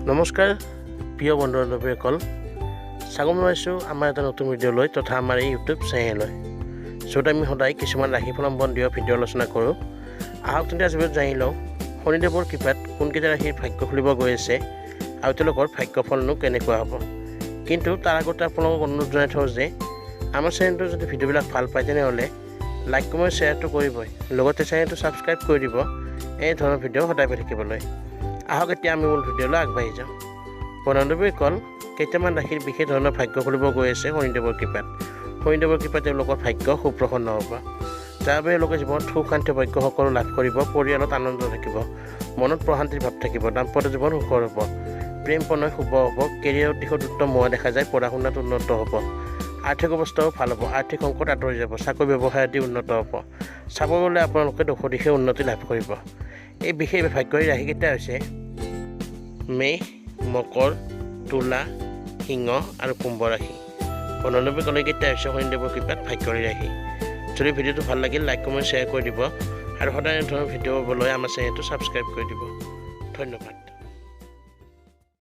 নমস্কাৰ প্ৰিয় বন্ধু বান্ধৱীসকল, স্বাগতম জনাইছোঁ আমাৰ এটা নতুন ভিডিঅ'লৈ তথা আমাৰ এই ইউটিউব চেনেললৈ, য'ত আমি সদায় কিছুমান ৰাশিফল সম্বন্ধীয় ভিডিঅ' আলোচনা কৰোঁ। আহক তেন্তে আজি ভিডিঅ'ত জানি লওঁ শনিদেৱৰ কৃপাত কোনকেইটা ৰাশিৰ ভাগ্য খুলিব গৈ আছে আৰু তেওঁলোকৰ ভাগ্যফলনো কেনেকুৱা হ'ব। কিন্তু তাৰ আগতে আপোনালোকক অনুৰোধ জনাই থওঁ যে আমাৰ চেনেলটো যদি ভিডিঅ'বিলাক ভাল পায়, তেনেহ'লে লাইক, কমেণ্ট, শ্বেয়াৰটো কৰিবই, লগতে চেনেলটো ছাবস্ক্ৰাইব কৰি দিব এই ধৰণৰ ভিডিঅ' সদায় পাই থাকিবলৈ। আহক এতিয়া আমি মূল ভিডিঅ'লৈ আগবাঢ়ি যাওঁ। বন্ধুবান্ধৱীসকল, কেইটামান ৰাশিৰ বিশেষ ধৰণৰ ভাগ্য খুলিব গৈ আছে শনিদেৱৰ কৃপাত। শনিদেৱৰ কৃপাত তেওঁলোকৰ ভাগ্য সুপ্ৰসন্ন হ'ব, যাৰ বাবে তেওঁলোকে জীৱনত সুখ, শান্তি, ভাগ্য সকলো লাভ কৰিব। পৰিয়ালত আনন্দ থাকিব, মনত প্ৰশান্তিৰ ভাৱ থাকিব, দাম্পত্য জীৱন সুখৰ হ'ব, প্ৰেম প্ৰণয় শুভ হ'ব, কেৰিয়াৰৰ দিশত উত্তম হোৱা দেখা যায়, পঢ়া শুনাত উন্নত হ'ব, আৰ্থিক অৱস্থাও ভাল হ'ব, আৰ্থিক সংকট আঁতৰি যাব, চাকৰি ব্যৱসায় আদি উন্নত হ'ব। চাব গ'লে আপোনালোকে দশ দিশে উন্নতি লাভ কৰিব। এই বিশেষ ভাগ্যশালী ৰাশিকেইটা হৈছে মেষ, মকৰ, তুলা, সিংহ আৰু কুম্ভ ৰাশি। বন্ধুবান্ধৱীসকল, এইকেইটা হৈছে শনিদেৱৰ কৃপাত ভাগ্যশালী ৰাশি। যদি ভিডিঅ'টো ভাল লাগিল, লাইক, কমেণ্ট, শ্বেয়াৰ কৰি দিব আৰু সদায় এনেধৰণৰ ভিডিঅ' পাবলৈ আমাৰ চেনেলটো ছাবস্ক্ৰাইব কৰি দিব। ধন্যবাদ।